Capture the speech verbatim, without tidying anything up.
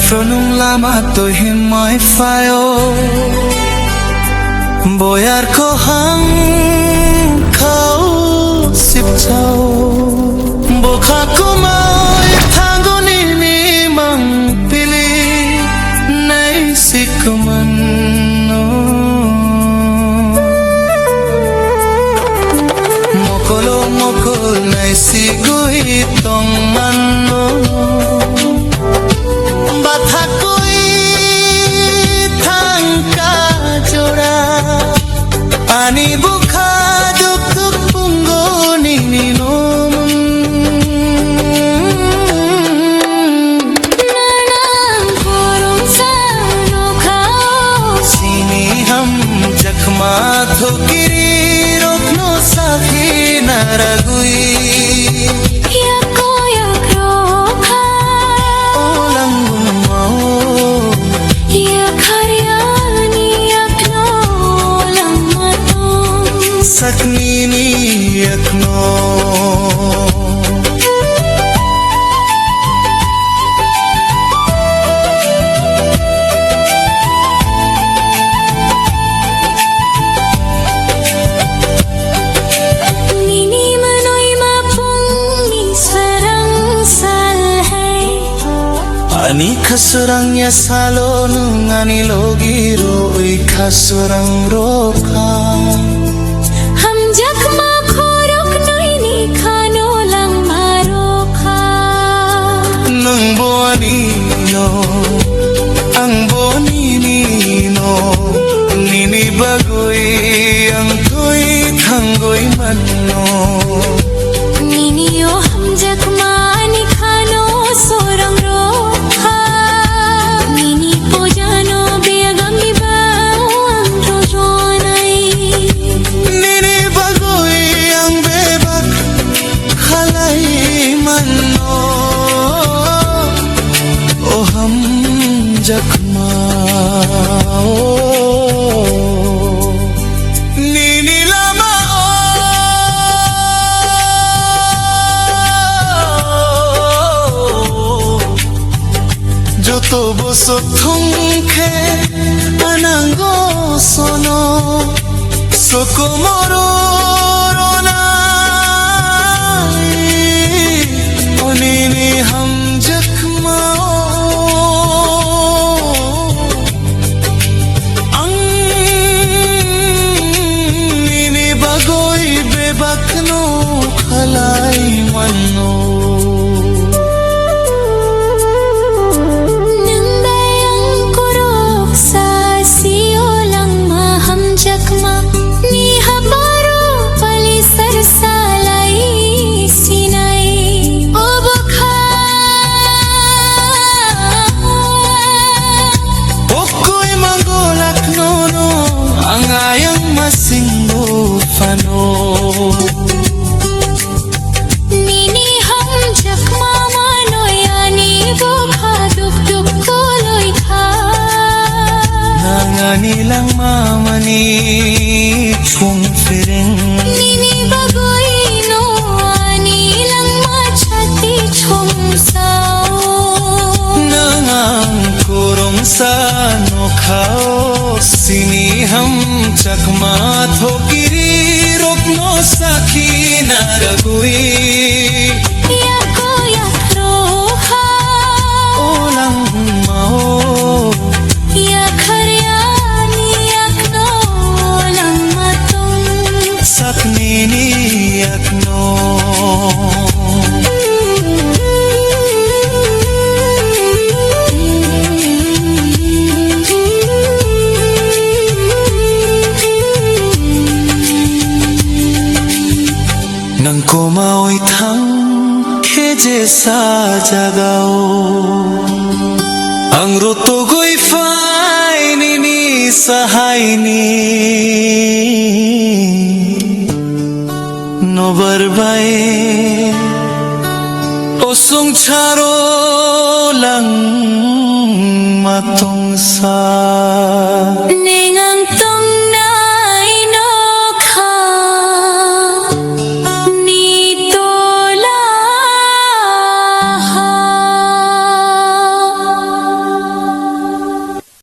Phunung lama twi himwi phaio, boyar ko hang khao sipchao. Bokha kumui thango nini mang pili nai sikman no. Mokolo mokol nai sigui tong manno. Bathakui thangka jora. Ani bukha duk duk pungo nini nomun. Nanang khoroksa nokhao. Sini hamjakma thokiri rokno sakhi naragwi. Yako yak rokha. O langmao. Yakhariani yakno langmatong. Saknini yakno. Nini manoi ma pungni sarang sal hai. Ani khasurang ya salo nung ani logi roi khasurang rokha. Hamjakma khorok noini khano langma rokha. Nung bo ani no, ang bo nini no, nini bagoi ang tui thangoi manno. Nini o hamjakmani khano sorang rokha. Nini pojano begami bang rojonai. Nini bagoi ang bebak khalai manno. O hamjakma o. Nini lama o. Joto bosok thung khe anango sono. Sokomoro ronai. O nini hamjakma o. Ang nini bagoi bebakno khalai manno. Nwng bai ang khoroksa sio langma hamjakma ni haparo pali sar salai sinai. Obo kha. Okoi mangolak nono ang ayang masingo phano. Nini hamjakma manoi ani bokha duk duk koloi kha. Nang ani langma mani chwng phereng. Nini bagoi no ani langma chati chwng sao. Nang ang korongsa nokhao sini hamjakma thokiri rokno sakhi naragwi. Yako yak rokha. O langma o. Yakhariani yakno langma tong. Saknini yakno. Nang komawi thang khe je sa jagao, ang rotogwi phai nini sahaini nobar bai o songcharo langma tongsa.